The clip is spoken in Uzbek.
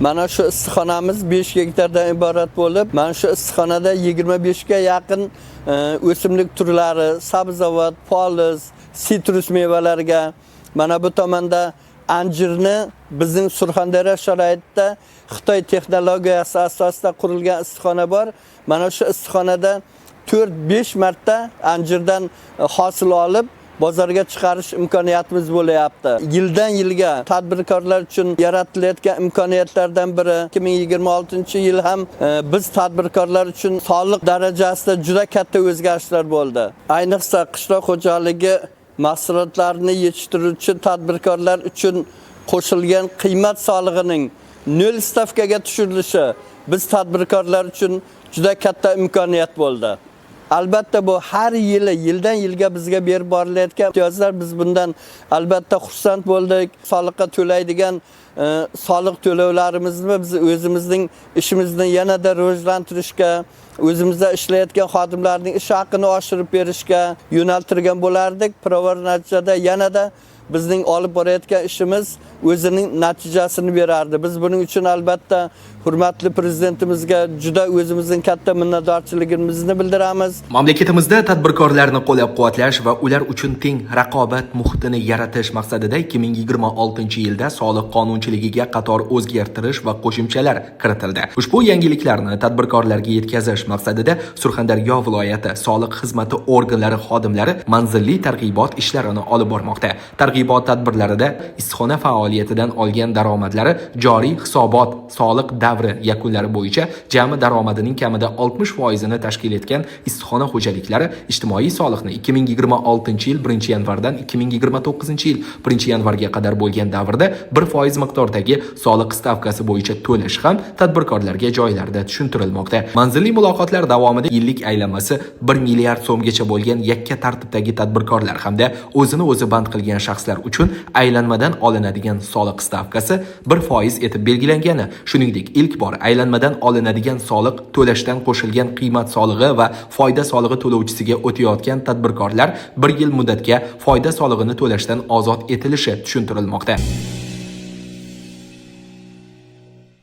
Mana shu issiqxonamiz 5 gektardan iborat bo'lib, mana shu issiqxonada 25 ga yaqin o'simlik turlari, sabzavot, poliz, sitrus mevalarga, mana bu tomonda anjirni bizning Surxondaryo sharoitida Xitoy texnologiyasi asosida qurilgan issiqxona bor. Mana shu issiqxonada 4-5 marta anjirdan hosil olib bozorga chiqarish imkoniyatimiz bo'lyapti. Yildan yilga tadbirkorlar uchun yaratilayotgan imkoniyatlardan biri 2026-yil ham biz tadbirkorlar uchun soliq darajasida juda katta o'zgarishlar bo'ldi. Ayniqsa qishloq xo'jaligi mahsulotlarini yetishtiruvchi tadbirkorlar uchun qo'shilgan qiymat solig'ining 0 stavkaga tushirilishi biz tadbirkorlar uchun juda katta imkoniyat bo'ldi. Albatta bu har yili yildan yilga bizga berib borilayotgan imtiyozlar, biz bundan albatta xursand bo'ldik. Soliqqa to'laydigan soliq to'lovlarimizni biz o'zimizning ishimizni yanada rivojlantirishga, o'zimizda ishlayotgan xodimlarning ish haqini oshirib berishga yo'naltirgan bo'lardik. Pirovard natijada yanada bizning olib borayotgan ishimiz o'zining natijasini berardi. Biz buning uchun albatta hurmatli prezidentimizga juda o'zimizning katta minnatdorchiligimizni bildiramiz. Mamlakatimizda tadbirkorlarni qo'llab-quvvatlash va ular uchun teng raqobat muhitini yaratish maqsadida 2026-yilda soliq qonunchiligiga qator o'zgartirish va qo'shimchalar kiritildi. Ushbu yangiliklarni tadbirkorlarga yetkazish maqsadida Surxondaryo viloyati soliq xizmati organlari xodimlari manzilli targ'ibot ishlarini olib bormoqda. Targ'ibot tadbirlarida issiqxona faoliyatidan olgan daromadlari joriy hisobot soliq davri yakunlari bo'yicha jami daromadining kamida 60% ni tashkil etgan issiqxona xo'jaliklari ijtimoiy soliqni 2026-yil 1-yanvardan 2029-yil 1-yanvarga qadar bo'lgan davrda 1% miqdordagi soliq stavkasi bo'yicha to'lash ham tadbirkorlarga joylarda tushuntirilmoqda. Manzilli muloqotlar davomida yillik aylanmasi 1 milliard so'mgacha bo'lgan yakka tartibdagi tadbirkorlar hamda o'zini o'zi band qilgan shaxslar uchun aylanmadan olinadigan soliq stavkasi 1% etib belgilangani, shuningdek, ilk bor aylanmadan olinadigan soliq to'lashdan qo'shilgan qiymat solig'i va foyda solig'i to'lovchisiga o'tayotgan tadbirkorlar 1 yil muddatga foyda solig'ini to'lashdan ozod etilishi tushuntirilmoqda.